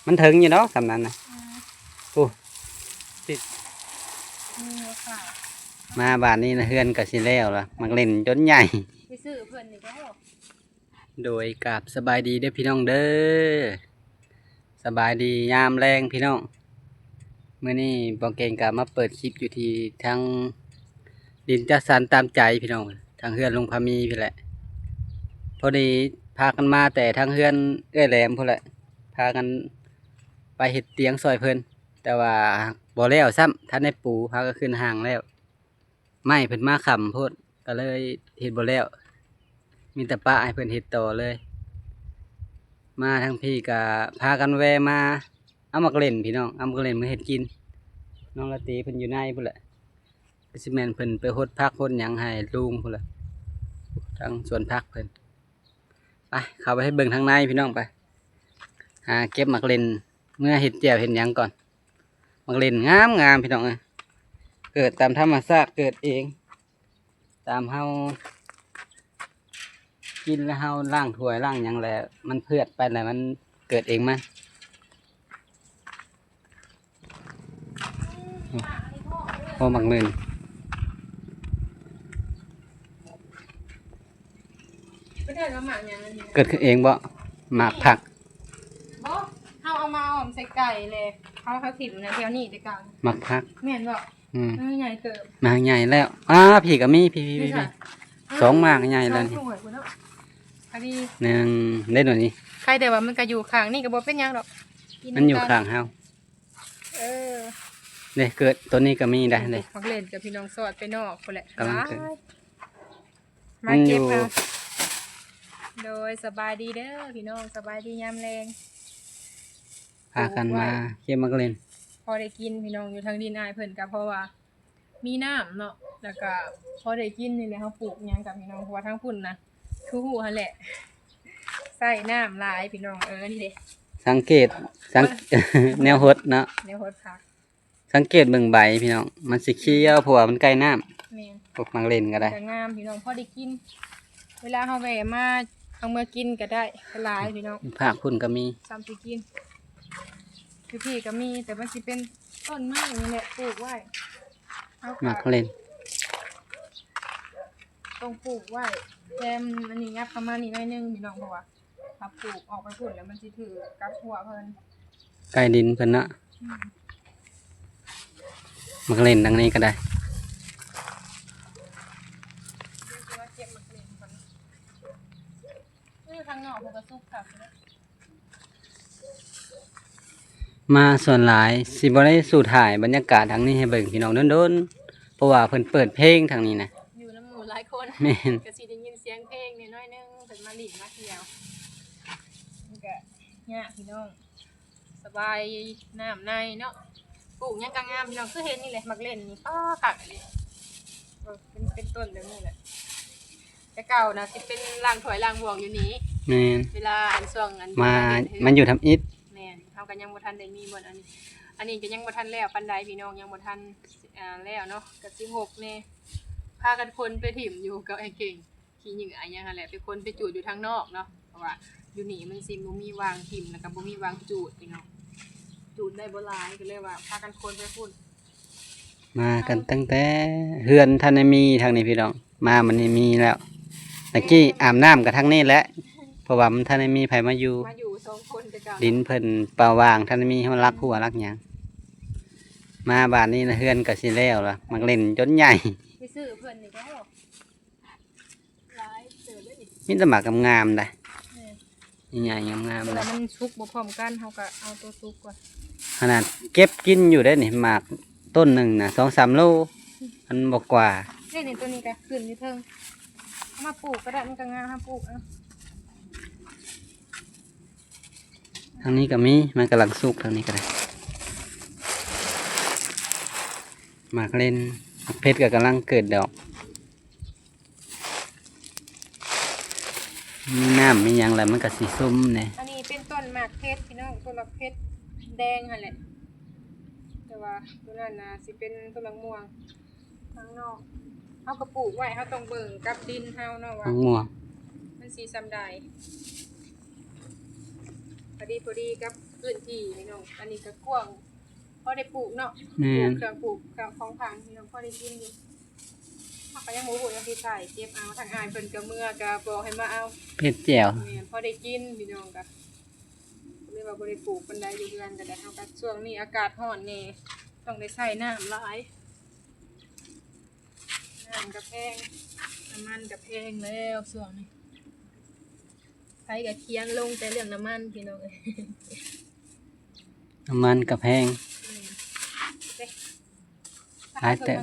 ມັນເຖິງຢູ່ດອກສ່ຳນັ້ນນະ. ອືມ ໂອ້ ຕິດ ມີຫົວຂາວ. ມາບາດນີ້ນະ ເຮືອນກໍຊິແລ້ວລະ ມັກຫຼິ້ນຈົນໃຫຍ່. ໄປຊື້ເພິ່ນນີ້ກໍ ໂດຍ ກາບສະບາຍດີເດີພີ່ນ້ອງເດີ. ສະບາຍດີຍາມແລງພີ່ນ້ອງ. ມື້ນີ້ບ່າວເກັ່ງກໍມາເປີດຄລິບຢູ່ທີ່ທາງດິນຈັດສັນຕາມໃຈພີ່ນ້ອງ, ທາງເຮືອນລຸງພາມີພີ້ແຫຼະ. ພໍດີພາກັນມາແຕ່ທາງເຮືອນເອື້ອຍແຫຼມພຸ້ນແຫຼະ, ພາກັນໄປເຮັດຕຽງຊ່ອຍເພິ່ນ, ແຕ່ວ່າບໍ່ແລ້ວຊ້ຳ, ທັນໄດ້ປູ, ພາກັນຂຶ້ນຫ້າງແລ້ວ. ໄມ້ເພິ່ນມາຄ່ຳໂພດ ກໍເລີຍເຮັດບໍ່ແລ້ວ, ມີແຕ່ປະໃຫ້ເພິ່ນເຮັດຕໍ່ເລີຍ. ມາທາງພີ້ກໍພາກັນແວ່ມາເອົາໝາກເລັ່ນພີ່ນ້ອງ, ເອົາໝາກເລັ່ນມາເຮັດກິນ. ນ້ອງລາຕີເພິ່ນຢູ່ໃນພຸ້ນແຫຼະ, ກໍຊິແມ່ນເພິ່ນໄປຫົດຜັກຫົດຫຍັງໃຫ້ລຸງພຸ້ນແຫຼະ, ທາງສວນຜັກເພິ່ນ. ໄປ ເຂົ້າໄປໃຫ້ເບິ່ງທາງໃນພີ່ນ້ອງ, ໄປຫາເກັບໝາກເລັ່ນເມືອເຮັດແຈ່ວເຮັດຫຍັງກ່ອນ. ໝາກເລັ່ນງາມໆ ພີ່ນ້ອງເອີຍ, ເກີດຕາມທຳມະຊາດ ເກີດເອງ, ຕາມເຮົາກິນແລ້ວເຮົາລ້າງຖ້ວຍລ້າງຫຍັງແລ້ວ ມັນເຜືອດໄປແລ້ວ ມັນເກີດເອງມາ. ໂອ້ ໝາກເລັ່ນ ເພິ່ນເອີ້ນວ່າໝາກຫຍັງອັນນີ້ນະ? ເກີດຂຶ້ນເອງບໍ່? ໝາກຜັກ. ບໍ່ ເຮົາເອົາມາອ້ອມໃສ່ໄກ່ແລ້ວ ເຮົາ ເຮົາຖິ້ມນະ ແຖວນີ້ແຕ່ເກົ່າ. ໝາກຜັກ ແມ່ນບໍ່? ອືມ ມັນໃຫຍ່ເຕີບ. ໝາກໃຫຍ່ແລ້ວ. ອ້າ ພີ້ກໍມີ ພີ້ ພີ້ ພີ້ ສອງໝາກໃຫຍ່ແລ້ວນີ້. ພໍດີ ໜຶ່ງ ໄດ້ໂດນນີ້. ໃຄແຕ່ວ່າມັນກໍຢູ່ຂ້າງນີ້ ກໍບໍ່ເປັນຫຍັງດອກ. ມັນຢູ່ຂ້າງເຮົາ. ເອີ ເດ້ ເກີດ ໂຕນີ້ກໍມີໄດ໋ເດ້. ໝາກເລັ່ນກັບພີ່ນ້ອງສອດໄປນອກພຸ້ນແຫຼະ ກຳລັງຂຶ້ນ. ມາເກັບເອົາ. ໂດຍ ສະບາຍດີເດີພີ່ນ້ອງ, ສະບາຍດີຍາມແລງ. ພາກັນມາເກັບໝາກເລັ່ນ ພໍໄດ້ກິນພີ່ນ້ອງ. ຢູ່ທາງດິນອ້າຍເພິ່ນກໍເພາະວ່າມີນ້ຳເນາະ, ແລ້ວກໍພໍໄດ້ກິນນີ້ແຫຼະ. ເຮົາປູກຫຍັງກັບພີ່ນ້ອງ ເພາະວ່າທາງພຸ້ນນະ ຄືຮູ້ຫັ້ນແຫຼະ ໃຊ້ນ້ຳຫຼາຍພີ່ນ້ອງ. ເອີ ນີ້ເດ້ ສັງເກດ ສັງ ແນວຫົດເນາະ ແນວຫົດຜັກ. ສັງເກດເບິ່ງໃບພີ່ນ້ອງ ມັນຊິຂຽວ ເພາະວ່າມັນໃກ້ນ້ຳ. ແມ່ນ ພວກໝາກເລັ່ນກໍໄດ້ ກໍງາມພີ່ນ້ອງ ພໍໄດ້ກິນ. ເວລາເຮົາແວ່ມາ ເອົາເມືອກິນກໍໄດ້ຫຼາຍພີ່ນ້ອງ. ພາກພຸ້ນກໍມີ ສ່ຳຊິກິນ. ຢູ່ພີ້ກໍມີ ແຕ່ມັນຊິເປັນຕົ້ນໄມ້ນີ້ແຫຼະ ປູກໄວ້. ເຮົາກໍ ໝາກເລັ່ນ ຕ້ອງປູກໄວ້ ແຕ່ອັນນີ້ຫຍັບເຂົ້າມານີ້ໜ້ອຍໜຶ່ງພີ່ນ້ອງ ເພາະວ່າ ຖ້າປູກອອກໄປພຸ້ນແລ້ວມັນຊິຖືກກັບຫົວເພິ່ນ ໃກ້ດິນເພິ່ນເນາະ. ອືມ ໝາກເລັ່ນທາງນີ້ກໍໄດ້. ເດີ ຊິມາເກັບໝາກເລັ່ນກ່ອນ. ເອີ ທາງນອກເພິ່ນກໍສຸກຄັກເນາະ. ມາສ່ວນຫຼາຍຊິບໍ່ໄດ້ສູ່ຖ່າຍບັນຍາກາດທາງນີ້ໃຫ້ເບິ່ງພີ່ນ້ອງດົນໆ ເພາະວ່າເພິ່ນເປີດເພງທາງນີ້ນະ ຢູ່ນຳໝູ່ຫຼາຍຄົນ. ແມ່ນ ກໍຊິໄດ້ຍິນສຽງເພງແດ່ໜ້ອຍໜຶ່ງ ເພິ່ນມາຫຼິ້ນມາທ່ຽວ. ມັນກໍຍາກພີ່ນ້ອງ ສະບາຍນ້ຳໃນເນາະ. ປູກຫຍັງກໍງາມພີ່ນ້ອງ ຄືເຫັນນີ້ແຫຼະ ໝາກເລັ່ນນີ້ ປ້າ ຄັກອີ່ຫຼີ. ເອີ ເປັນ ເປັນຕົ້ນແບບນີ້ແຫຼະ. ແຕ່ເກົ່ານະຊິເປັນລ້າງຖ້ວຍລ້າງບ່ວງຢູ່ນີ້. ແມ່ນ ເວລາອັນຊ່ວງອັນມາ ມັນຢູ່ທຳອິດ. ແມ່ນ ເຮົາກໍຍັງບໍ່ທັນໄດ້ມີບ່ອນອັນນີ້ ອັນນີ້ກໍຍັງບໍ່ທັນແລ້ວປານໃດພີ່ນ້ອງ ຍັງບໍ່ທັນ ອ່າ ແລ້ວເນາະ ກໍຊິຮົກແດ່. ພາກັນຂົນໄປຖິ້ມຢູ່ກັບອ້າຍເກັ່ງ ຂີ້ເຫຍື້ອອີ່ຫຍັງຫັ້ນແຫຼະ ໄປຂົນໄປຈູດຢູ່ທາງນອກເນາະ ເພາະວ່າຢູ່ນີ້ມັນຊິບໍ່ມີບ່ອນຖິ້ມ ແລ້ວກໍບໍ່ມີບ່ອນຈູດພີ່ນ້ອງ ຈູດໄດ້ບໍ່ຫຼາຍ ກໍເລີຍວ່າພາກັນຂົນໄປພຸ້ນ. ມາກັນຕັ້ງແຕ່ເຮືອນທັນໄດ້ມີທາງນີ້ພີ່ນ້ອງ ມາມື້ນີ້ມີແລ້ວ. ຕະກີ້ອາບນ້ຳກໍທາງນີ້ແຫຼະ ເພາະວ່າມັນທັນໄດ້ມີໃຜມາຢູ່ ມາຢູ່ສອງຄົນແຕ່ເກົ່າ. ດິນເພິ່ນເປົ່າວ່າງ ທັນໄດ້ມີເຮົາລັກຫົວລັກຫຍັງ. ມາບາດນີ້ນະ ເຮືອນກໍຊິແລ້ວລະ ມັກຫຼິ້ນຈົນໃຫຍ່. ໄປຊື້ເພິ່ນນີ້ກໍ ຫຼາຍເຕີບເດ້ນີ້ ມີແຕ່ໝາກງາມໆໄດ໋. ແມ່ນ ໃຫຍ່ໆງາມໆ ເພາະວ່າ ເລີຍ ມັນສຸກບໍ່ພ້ອມກັນ ເຮົາກໍເອົາໂຕສຸກກ່ອນ. ຂະໜາດເກັບກິນຢູ່ເດ້ນີ້ ໝາກຕົ້ນໜຶ່ງນະ ສອງສາມໂລ ມັນບໍ່ກວ່າ. ນີ້ ນີ້ ໂຕນີ້ກໍຂຶ້ນຢູ່ເທິງ ເອົາມາປູກກໍໄດ້ ມັນກໍງາມ ເຮົາປູກເອົາ. ທາງນີ້ກໍມີ ມັນກຳລັງສຸກ ທາງນີ້ກໍໄດ້ ໝາກເລັ່ນ. ໝາກເຜັດກໍກຳລັງເກີດດອກ ມີນ້ຳມີຫຍັງແລ້ວມັນກໍຊິຊຸ່ມແດ່. ອັນນີ້ເປັນຕົ້ນໝາກເຜັດພີ່ນ້ອງ ຕົ້ນໝາກເຜັດແດງຫັ້ນແຫຼະ ແຕ່ວ່າໂຕນັ້ນນະຊິເປັນຕົ້ນໝາກມ່ວງ. ທາງນອກ ເຮົາກໍປູກໄວ້ ເຮົາຕ້ອງເບິ່ງກັບດິນເຮົາເນາະວ່າ ໝາກມ່ວງ ມັນຊິສ່ຳໃດ. ພໍດີ ພໍດີກັບພື້ນທີ່ພີ່ນ້ອງ ອັນນີ້ກໍກວ້າງ ພໍໄດ້ປູກເນາະ ແມ່ນ ປູກເຄື່ອງປູກເຄື່ອງຂອງຝັງພີ່ນ້ອງ ພໍໄດ້ກິນຢູ່ ເຮົາກໍຍັງບໍ່ຮູ້ແນວຊິໃສ່ ເກັບເອົາ ທາງອ້າຍເພິ່ນກໍເມືອ ກໍບອກໃຫ້ມາເອົາ ເຮັດແຈ່ວ ແມ່ນ ພໍໄດ້ກິນພີ່ນ້ອງ ກໍເລີຍວ່າບໍ່ໄດ້ປູກປານໃດ ຢູ່ເຮືອນກໍໄດ້ ເຮົາກໍຊ່ວງນີ້ອາກາດຮ້ອນແດ່ ຕ້ອງໄດ້ໃສ່ນ້ຳຫຼາຍ ນ້ຳກໍແພງ ນ້ຳມັນກໍແພງແລ້ວຊ່ວງນີ້ ໃຜກໍຖຽງລົງແຕ່ເລື່ອງນ້ຳມັນພີ່ນ້ອງເອີຍ ນ້ຳມັນກໍແພງ ແມ່ນ ເດ້ ຫຼາຍເຕີບ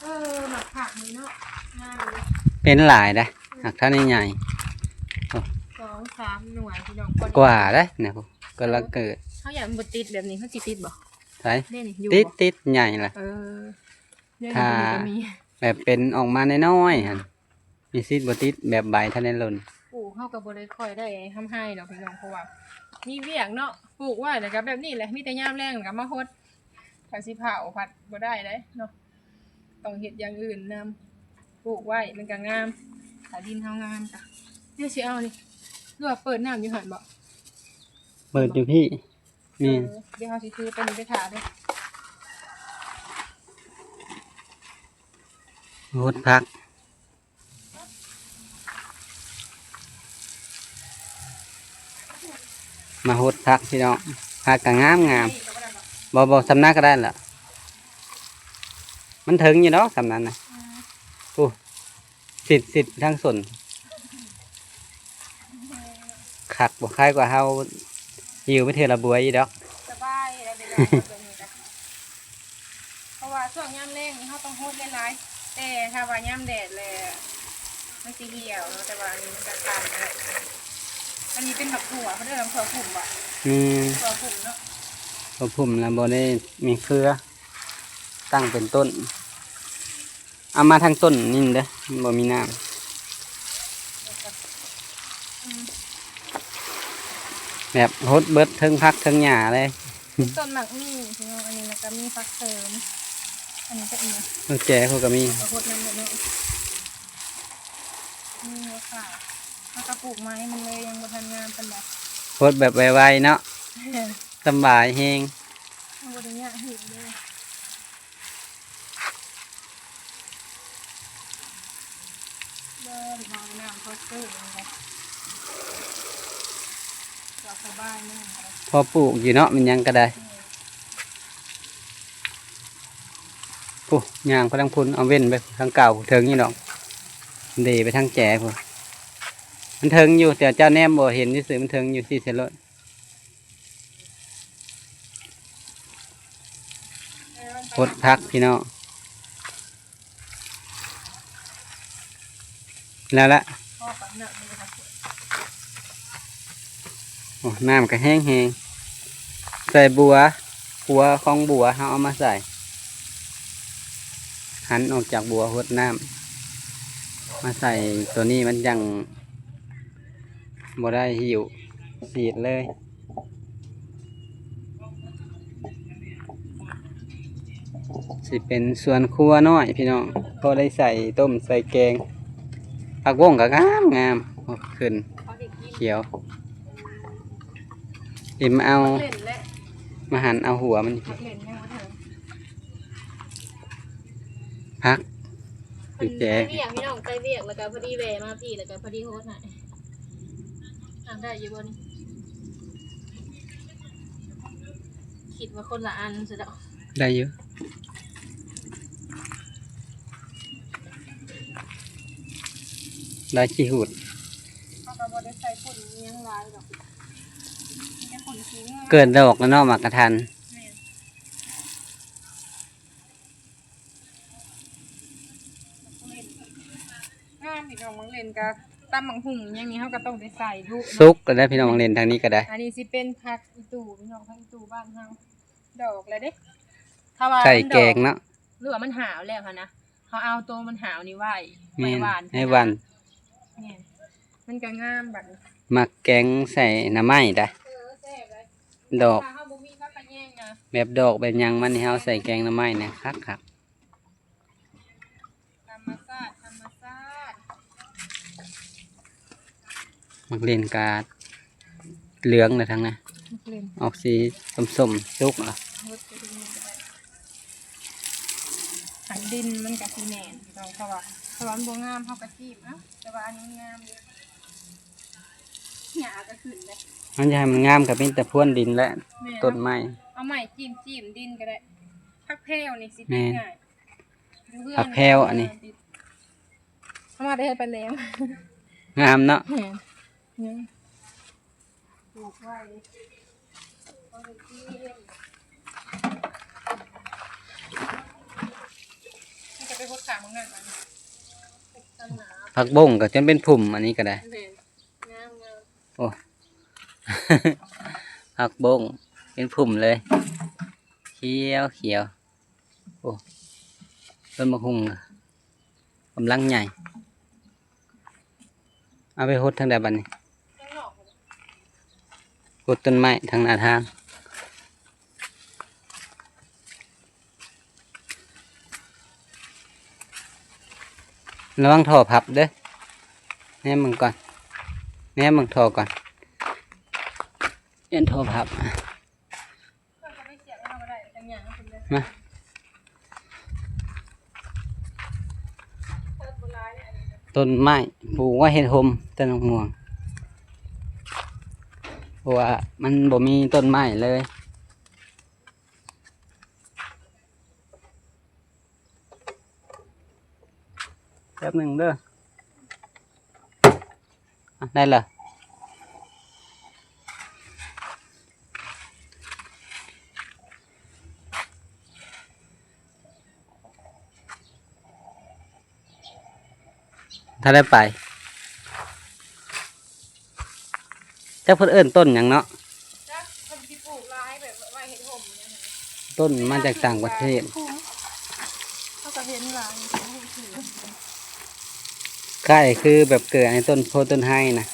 ເອີ ໝາກຜັກນີ້ເນາະ ງາມເລີຍ ເປັນຫຼາຍເດ້ ຫາກເທົ່າໃຫຍ່ໆ ໂອ້ ສອງສາມໜ່ວຍພີ່ນ້ອງ ກວ່າເດ້ນະ ກໍລະເກີດ ເຮົາຢ້ານມັນບໍ່ຕິດແບບນີ້ ມັນຊິຕິດບໍ່? ໃສ? ເດ້ນີ້ ຢູ່ ຕິດ ບໍ່? ຕິດໃຫຍ່ລະ ເອີ ເດ້ນີ້ ກໍມີ ແບບເປັນອອກມານ້ອຍໆຫັ້ນ ມີສິດບໍ່ຕິດ ແບບໃບທັນໄດ້ຫຼົ່ນ ປູກເຮົາກໍບໍ່ໄດ້ຄ່ອຍໄດ້ຮ່ຳໄຮດອກພີ່ນ້ອງ ເພາະວ່າມີວຽກເນາະ ປູກໄວ້ແລ້ວກໍແບບນີ້ແຫຼະ ມີແຕ່ຍາມແລ້ງແລ້ວກໍມາຫົດ ຖ້າຊິເຜົາພັດບໍ່ໄດ້ເດ້ເນາະ ຕ້ອງເຮັດຢ່າງອື່ນນຳ ປູກໄວ້ມັນກໍງາມ ຖ້າດິນເຮົາງາມກໍ ດຽວຊິເອົານີ້ ຫຼືວ່າເປີດນ້ຳຢູ່ຫັ້ນບໍ? ເປີດຢູ່ພີ້ ແມ່ນ ເອີ ດຽວເຮົາຊິຖືໄປນີ້ໄປຖ້າເດີ ຫົດຜັກ ມາຫົດຜັກພີ່ນ້ອງ ຜັກກໍງາມໆ ບໍ່ ບໍ່ ສ່ຳນັ້ນກໍໄດ້ລະ ມັນເຖິງຢູ່ດອກສ່ຳນັ້ນນະ ໂອ້ ສິດ ສິດທາງສົ້ນ ຄັກບໍ່ ຄ້າຍກວ່າເຮົາຫິ້ວໄປເທື່ອລະບວຍອີກດອກ ສະບາຍແລ້ວເດ ເພາະວ່າຊ່ວງຍາມແລ້ງນີ້ເຮົາຕ້ອງຫົດຫຼາຍໆ ແຕ່ຖ້າວ່າຍາມແດດແລ້ວມັນຊິຫ່ຽວເນາະ ແຕ່ວ່າອັນນີ້ມັນກໍທັນແລ້ວ ອັນນີ້ເປັນໝາກຖົ່ວ ເຂົາເອີ້ນໝາກຖົ່ວພຸ້ມບໍ່? ແມ່ນ ຖົ່ວພຸ້ມເນາະ ຖົ່ວພຸ້ມລະບໍ່ໄດ້ມີເຄືອ ຕັ້ງເປັນຕົ້ນ ເອົາມາທາງຕົ້ນນີ້ເດີ ມັນບໍ່ມີນ້ຳ ແບບຫົດເບິດເທິງຜັກເທິງຫຍ້າເລີຍ ເປັນຕົ້ນໝາກມີ່ພີ່ນ້ອງ ອັນນີ້ ແລ້ວກໍມີຜັກເສີມ ອັນນີ້ກໍອີກ ເອີ ແຈພຸ້ນກໍມີ ກໍຫົດນຳເນາະ ມີຫົວຂາ ເຮົາກໍປູກໃໝ່ ມັນເລີຍຍັງບໍ່ທັນງາມປານໃດ ຫົດແບບໄວໆເນາະ ສະບາຍແຮງ ເຮົາບໍ່ໄດ້ຍາກເຮັດເດ້. ບໍ່ ພີ່ນ້ອງ ນ້ຳພໍຊື້ ກໍສະບາຍ ຍັງກໍໄດ້ ພໍປູກຢູ່ເນາະ ມັນຫຍັງກໍໄດ້ ໂອ້ ຍ່າງໄປທາງພຸ້ນ ເອົາເວັ້ນໄປທາງເກົ່າ ເຖິງຢູ່ດອກ ເດໄປທາງແຈພຸ້ນ ມັນເຖິງຢູ່ ແຕ່ເຈົ້າແນມບໍ່ເຫັນຊື່ໆ ມັນເຖິງຢູ່ ຊີ້ໃສ່ໂລດ. ຫົດຜັກພີ່ນ້ອງ ແລ້ວລະ ໂອ້ ນ້ຳກໍແຫ້ງໆ ໃສ່ບົວ ຂົວຂອງບົວເຮົາເອົາມາໃສ່ ຫັນອອກຈາກບົວ ຫົດນ້ຳມາໃສ່ໂຕນີ້ ມັນຈັ່ງບໍ່ໄດ້ຫິ້ວ ສີດເລີຍ. ຊິເປັນສວນຄົວນ້ອຍພີ່ນ້ອງ ພໍໄດ້ໃສ່ຕົ້ມໃສ່ແກງ ຜັກບົ້ງກໍງາມໆ ຂຶ້ນຂຽວ ເອີ ມາເອົາ ມາຫັນເອົາຫົວມັນ ຜັກ ໄປແຈະ ໄປວຽກພີ່ນ້ອງ ໄປວຽກ ແລ້ວກໍພໍດີແວ່ມາພີ້ ແລ້ວກໍພໍດີໂຮດໃຫ້ ອ່ານໄດ້ຢູ່ບໍ່ນີ້? ຄິດວ່າຄົນລະອັນຊະດອກ ໄດ້ຢູ່ ໄດ້ຂີ້ຫູດ ເຮົາກໍບໍ່ໄດ້ໃສ່ຝຸ່ນອີ່ຫຍັງຫຼາຍດອກ ມີແຕ່ຝຸ່ນຂີ້ເຫຍື້ອ ເກີດດອກແລ້ວເນາະ ໝາກກະທັນ ແມ່ນ ງາມອີກດອກ ໝາກເລັ່ນກໍ ຕຳໝາກຫຸ່ງຫຍັງນີ້ ເຮົາກໍຕ້ອງໄດ້ໃສ່ດຸເນາະ ສຸກແລ້ວເດ້ພີ່ນ້ອງ ໝາກເລັ່ນທາງນີ້ກໍໄດ້ ອັນນີ້ຊິເປັນຜັກອີ່ຕູ່ພີ່ນ້ອງ ຜັກອີ່ຕູ່ບ້ານເຮົາ ດອກແລ້ວເດ້ ຖ້າວ່າ ໃສ່ແກງເນາະ ຫຼືວ່າມັນຫາວແລ້ວຫັ້ນນະ ເຮົາເອົາໂຕມັນຫາວນີ້ໄວ້ ແມ່ນ ໄວ້ຫວ່ານ ໃຫ້ຫວ່ານ ແມ່ນ ມັນກໍງາມບັດນີ້ ໝາກແກງໃສ່ໜໍ່ໄມ້ໄດ໋ ເອີ ແຊບເລີຍ ດອກ ຖ້າເຮົາບໍ່ມີຜັກຂະແຍງນະ ແບບດອກແບບຫຍັງມັນນີ້ ເຮົາໃສ່ແກງໜໍ່ໄມ້ນະ ຄັກໆ ທຳມະຊາດ ທຳມະຊາດ. ໝາກເລັ່ນກະເຫຼືອງແລ້ວທາງນັ້ນ ໝາກເລັ່ນ ອອກສີສົ້ມໆ ສຸກແລ້ວ. ຄັນດິນມັນກະຊິແໜ້ນພີ່ນ້ອງ ເພາະວ່າ ເພາະວ່າມັນບໍ່ງາມ ເຮົາກະຈີບເອົາ ແຕ່ວ່າອັນນີ້ມັນງາມຢູ່ ຫຍ້າກະຂຶ້ນເດ້. ມັນຢາກໃຫ້ມັນງາມກະມີແຕ່ພວນດິນແຫຼະ ແມ່ນ ຕົ້ນໄມ້ ເອົາໄມ້ຈີ້ມໆດິນກະໄດ້. ຜັກແພວນີ້ຊິ ແມ່ນ ເປັນງ່າຍ ຢູ່ເຮືອນ ຜັກແພວອັນນີ້ ເຮົາມາແຕ່ເຮັດປາແໜມ ງາມເນາະ ແມ່ນ ງາມ ປູກໄວ້ ມັນຈະໄປຫົດຂ້າງມັນນັ້ນ ຜັກບົ້ງກະຈົນເປັນພຸ່ມ ອັນນີ້ກະໄດ້ ແມ່ນ ງາມໆ ໂອ້ ຜັກບົ້ງເປັນພຸ່ມເລີຍ ຂຽວໆ. ໂອ້ ຕົ້ນໝາກຫຸ່ງກຳລັງໃຫຍ່ ເອົາໄປຫົດທາງໃດບັດນີ້? ຫົດຕົ້ນໄມ້ທາງໜ້າທາງ ລະວັງທໍ່ພັບເດີ້ ແນມເບິ່ງກ່ອນ ແນມເບິ່ງທໍ່ກ່ອນ ຢ້ານທໍ່ພັບ. ມາ ຕົ້ນໄມ້ປູກໄວ້ເຮັດຮົ່ມ ຕົ້ນໝາກມ່ວງ ເພາະວ່າມັນບໍ່ມີຕົ້ນໄມ້ເລີຍ. ແປັບໜຶ່ງເດີ້ ອະ ໄດ້ລະ ຖ້າໄດ້ໄປ ຈັກເພິ່ນເອີ້ນຕົ້ນຫຍັງເນາະ? ຈັກ ເພິ່ນຊິປູກຫຼາຍແບບໄວ້ເຮັດຮົ່ມຫຍັງຫັ້ນ ຕົ້ນມາຈາກຕ່າງປະເທດ ເຮົາກະເຫັນຫຼາຍ ຄ້າຍຄືແບບເກີດໃນຕົ້ນໂພຕົ້ນໄຮນະ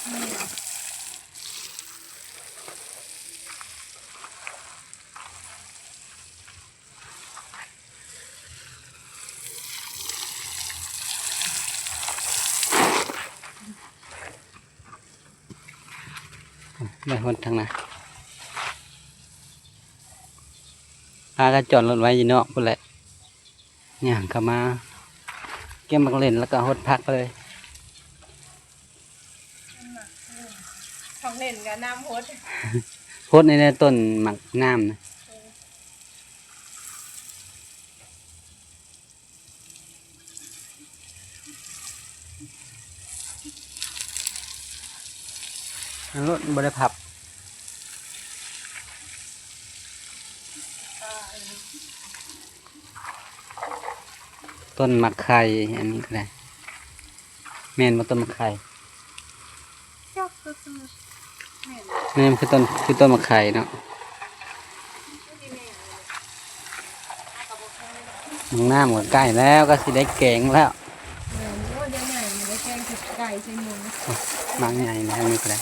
ອືມ. ໄປຫົດທາງໜ້າ ພາກັນຈອດລົດໄວ້ຢູ່ນອກພຸ້ນແຫຼະ ຍ່າງເຂົ້າມາ ເກັບໝາກເລັ່ນແລ້ວກະຫົດຜັກເລີຍ. ຂອງເລ່ນກະນຳຫົດ ຫົດໃນຕົ້ນໝາກນ້ຳນະ ເອີ ອັນໂລດບໍ່ໄດ້ພັບ. ຕົ້ນໝາກໄຂ່ ອັນນີ້ກະໄດ້ ແມ່ນບໍ່ຕົ້ນໝາກໄຂ່? ຈັກຄື ແມ່ນ ແມ່ນ ຄືຕົ້ນ ຄືຕົ້ນໝາກໄຂ່ເນາະ ມັນຊິແມ່ນ ໝາກນ້ຳກະໃກ້ແລ້ວ ກະຊິໄດ້ແກງແລ້ວ ແມ່ນ ໂອ້ຍ ດຽວນີ້ໄດ້ແກງໃສ່ໄກ່ໃສ່ໝູ ໝາກໃຫຍ່ແລ້ວ ອັນນີ້ກະໄດ້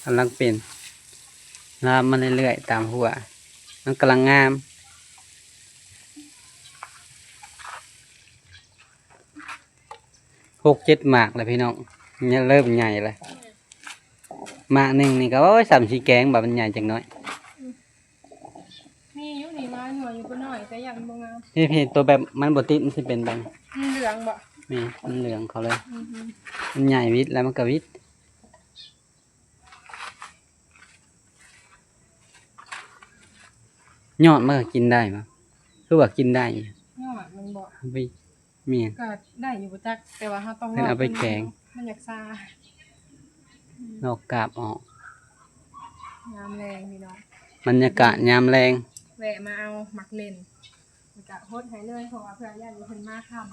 ກຳລັງເປັນ ລາມມາເລື້ອຍໆຕາມຮົ້ວ ມັນກຳລັງງາມ ຫົກເຈັດໝາກແລ້ວພີ່ນ້ອງ ເລີ່ມໃຫຍ່ແລ້ວ ໝາກໜຶ່ງນີ້ກະ ໂອ້ຍ ສ່ຳຊິແກງ ບາດມັນໃຫຍ່ຈັກໜ້ອຍ ມີຢູ່ນີ້ຫຼາຍໜ່ວຍຢູ່ ບໍ່ນ້ອຍ ແຕ່ຢ້ານມັນບໍ່ງາມ ນີ້ພີ່ ໂຕແບບມັນບໍ່ຕິດ ມັນຊິເປັນແບບ ມັນເຫຼືອງບໍ່? ແມ່ນ ມັນເຫຼືອງເຂົ້າເລີຍ ອື ມັນໃຫຍ່ວິດແລ້ວມັນກະວິດ. ຍອດມັນກະກິນໄດ້ບໍ່? ຄືວ່າກິນໄດ້ ຍອດມັນບໍ່? ເອົາໄປ ແມ່ນ ກະໄດ້ຢູ່ບໍ່ຈັກ ແຕ່ວ່າເຮົາຕ້ອງ ເພິ່ນເອົາໄປແກງ ມັນຢາກຊາ ອືມ ລອກກາບອອກ ຍາມແລງພີ່ນ້ອງ ບັນຍາກາດຍາມແລງ ແວະມາເອົາໝາກເລັ່ນ ກະຫົດໃຫ້ເລີຍ ເພາະວ່າເພື່ອຢ້ານເພິ່ນມາຄ່ຳ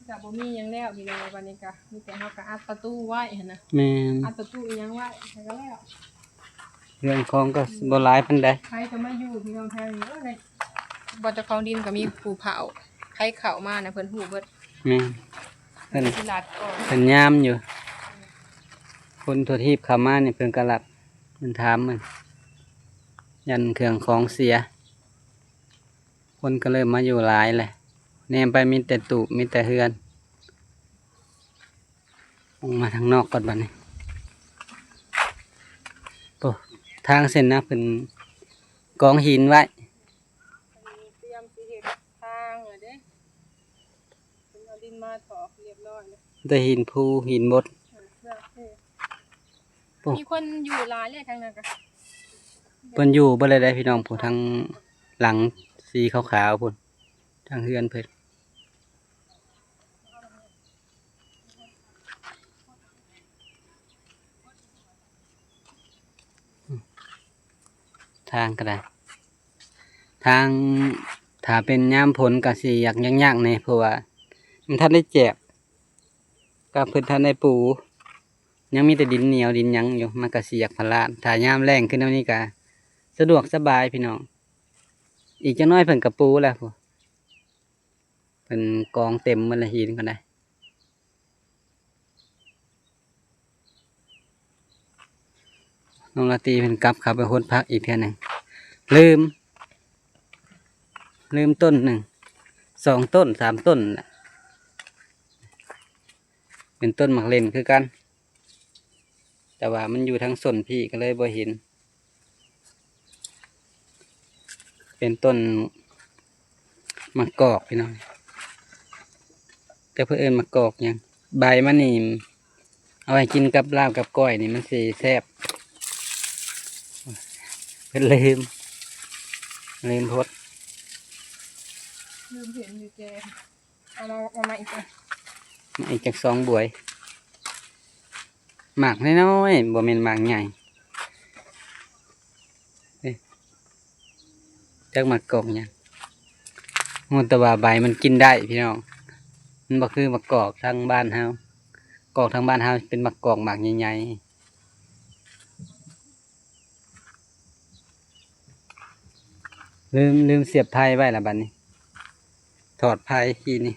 ກະບໍ່ມີຫຍັງແລ້ວພີ່ນ້ອງ ບາດນີ້ກະມີແຕ່ເຮົາກະອັດປະຕູໄວ້ຫັ້ນນະ ແມ່ນ ອັດປະຕູອີ່ຫຍັງໄວ້ ແລ້ວກະແລ້ວ ເຄື່ອງຂອງກະບໍ່ຫຼາຍປານໃດ ໃຜກະມາຢູ່ພີ່ນ້ອງແຖວນີ້ ເອີ ບໍ່ ເຈົ້າຂອງດິນກະມີຜູ້ເຝົ້າ ໃຜເຂົ້າມານະເພິ່ນຮູ້ເບິດ ແມ່ນ ເພິ່ນ ເພິ່ນຍາມຢູ່ ຄົນທົ່ວທີບເຂົ້າມານີ້ເພິ່ນກະລັດ ເພິ່ນຖາມ ຢ້ານເຄື່ອງຂອງເສຍ. ຄົນກະເລີ່ມມາຢູ່ຫຼາຍແລ້ວ ແນມໄປມີແຕ່ຕູບ ມີແຕ່ເຮືອນ. ອອກມາທາງນອກກ່ອນບັດນີ້. ໂອ້ ທາງເສັ້ນນະ ເພິ່ນກອງຫີນໄວ້ ເພິ່ນຕຽມຊິເຮັດທາງແລ້ວເດ້. ເພິ່ນເອົາດິນມາຖອກຮຽບຮ້ອຍແລ້ວ ແຕ່ຫີນພູຫີນບົດ. ເອີ ໂອ້ ມີຄົນຢູ່ຫຼາຍແລ້ວທາງນັ້ນກະ ເພິ່ນຢູ່ເບິດແລ້ວເດ້ພີ່ນ້ອງ. ຜູ້ທາງຫຼັງສີຂາວໆພຸ້ນ ທາງເຮືອນເພິ່ນ. ທາງກໍໄດ້ ທາງ ຖ້າເປັນຍາມຝົນກໍຊິຢາກຍາກໆແດ່ ເພາະວ່າມັນທັນໄດ້ແຈບ ກໍເພິ່ນທັນໄດ້ປູ ຍັງມີແຕ່ດິນໜຽວດິນຫຍັງຢູ່ ມັນກໍຊິຢາກພະລາດ. ຖ້າຍາມແລ້ງຂຶ້ນແນວນີ້ກໍສະດວກສະບາຍພີ່ນ້ອງ. ອີກຈັກໜ້ອຍເພິ່ນກໍປູແລ້ວ ເພິ່ນກອງເຕັມໝົດລະຫີນກໍໄດ້. ນ້ອງລາຕີເພິ່ນກັບເຂົ້າໄປຫົດຜັກອີກເທື່ອໜຶ່ງ ລືມ ລືມຕົ້ນໜຶ່ງ ສອງຕົ້ນ ສາມຕົ້ນແຫຼະ ເປັນຕົ້ນໝາກເລັ່ນຄືກັນ ແຕ່ວ່າມັນຢູ່ທາງສົ້ນພີ້ກໍເລີຍບໍ່ເຫັນ. ເປັນຕົ້ນໝາກກອກພີ່ນ້ອງ ແຕ່ເພິ່ນເອີ້ນໝາກກອກຫຍັງ. ໃບມັນນີ້ເອົາໄວ້ກິນກັບລາບກັບກ້ອຍນີ້ມັນຊິແຊບ. ເພິ່ນລືມ ລືມໂພດ ລືມເຫັນຢູ່ແຈ. ເອົາມາ ເອົາມາອີກ ມາອີກຈັກສອງບວຍ. ໝາກນ້ອຍໆ ບໍ່ແມ່ນໝາກໃຫຍ່. ເອີ ຈັກໝາກກອກຫຍັງ ຮູ້ແຕ່ວ່າໃບມັນກິນໄດ້ພີ່ນ້ອງ. ມັນບໍ່ຄືໝາກກອກທາງບ້ານເຮົາ ກອກທາງບ້ານເຮົາເປັນໝາກກອກໝາກໃຫຍ່ໆ. ລືມ ລືມສຽບໄຟໄວ້ລະບັດນີ້ ຖອດໄຟກີ້ນີ້.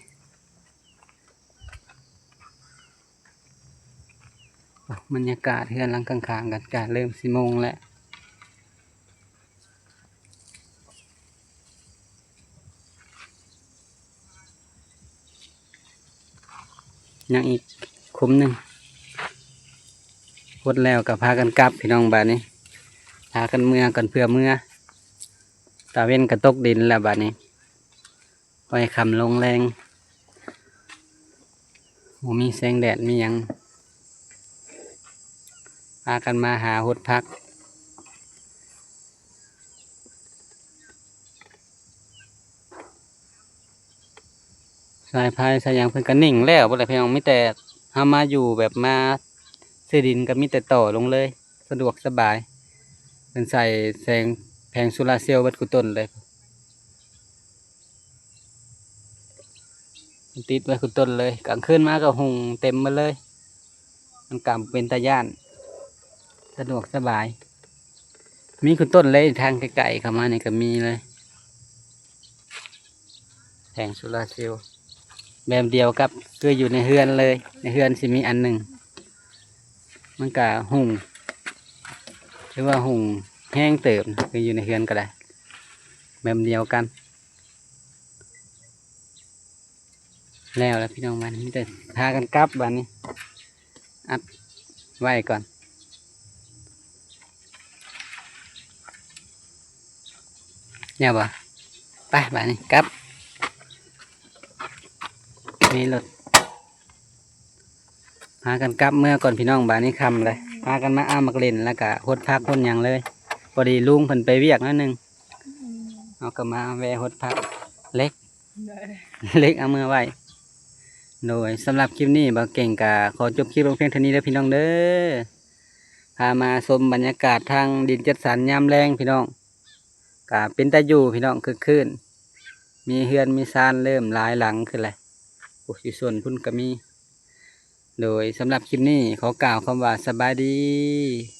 ບັນຍາກາດເຮືອນຫຼັງຂ້າງໆກັນ ກະເລີ່ມຊິໂມງແລ້ວ. ຍັງອີກຂຸມໜຶ່ງ ຫົດແລ້ວກໍພາກັນກັບພີ່ນ້ອງ. ບາດນີ້ພາກັນເມືອກ່ອນ ເພື່ອເມືອ ຕາເວັນກໍຕົກດິນແລ້ວ. ບາດນີ້ໄວ້ຄ່ຳລົງແລງ ບໍ່ມີແສງແດດມີຫຍັງ ພາກັນມາຫາຫົດຜັກ. ສາຍໄຟສາຍຫຍັງເພິ່ນກໍນິ່ງແລ້ວເບິດແຫຼະພີ່ນ້ອງ. ມີແຕ່ເຮົາມາຢູ່ແບບມາຊື້ດິນກໍມີແຕ່ຕໍ່ລົງເລີຍ ສະດວກສະບາຍ. ເພິ່ນໃສ່ແສງແຜງໂຊລາເຊວເບິດຄູ່ຕົ້ນເລີຍ ຕິດໄວ້ຄູ່ຕົ້ນເລີຍ. ກາງຄືນມາກໍຫຸ່ງເຕັມໝົດເລີຍ. ມັນກະເປັນຕາຢ້ານ ສະດວກສະບາຍ. ມີຄູ່ຕົ້ນເລີຍ ທາງໃກ້ໆເຂົ້າມານີ້ກໍມີເລີຍ ແຜງໂຊລາເຊວ ແບບດຽວກັບຄືຢູ່ໃນເຮືອນເລີຍ. ໃນເຮືອນຊິມີອັນໜຶ່ງ ມັນກະຫຸ່ງ ຖືວ່າຫຸ່ງແຮງເຕີບ ຄືຢູ່ໃນເຮືອນກໍໄດ້ ແບບດຽວກັນ. ແລ້ວລະພີ່ນ້ອງ ບາດນີ້ມີແຕ່ພາກັນກັບ. ບາດນີ້ອັດໄວ້ກ່ອນ ແລ້ວບໍ່? ໄປ ບາດນີ້ກັບ ມີລົດ ພາກັນກັບເມືອກ່ອນພີ່ນ້ອງ. ບາດນີ້ຄ່ຳເລີຍ ພາກັນມາອ້າມໝາກເລັ່ນ ແລ້ວກະຫົດຜັກຫົດຫຍັງເລີຍ. ພໍດີລຸງເພິ່ນໄປວຽກໜ້ອຍໜຶ່ງ ເຮົາກໍມາແວ່ຫົດຜັກ ເຫຼັກ ເຫຼັກເອົາເມືອໄວ້. ໂດຍ ສຳລັບຄລິບນີ້ ບ່າວເກັ່ງກໍຂໍຈົບຄລິບລົງພຽງເທົ່ານີ້ເດີພີ່ນ້ອງເດີ. ພາມາຊົມບັນຍາກາດທາງດິນຈັດສັນຍາມແລງພີ່ນ້ອງ ກະເປັນຕາຢູ່ພີ່ນ້ອງ ຄຶກຄື້ນ ມີເຮືອນມີຊານເລີ່ມຫຼາຍຫຼັງຂຶ້ນແຫຼະ. ໂອ້ ຢູ່ສວນພຸ້ນກໍມີ. ໂດຍ ສຳລັບຄລິບນີ້ຂໍກ່າວຄຳວ່າສະບາຍດີ.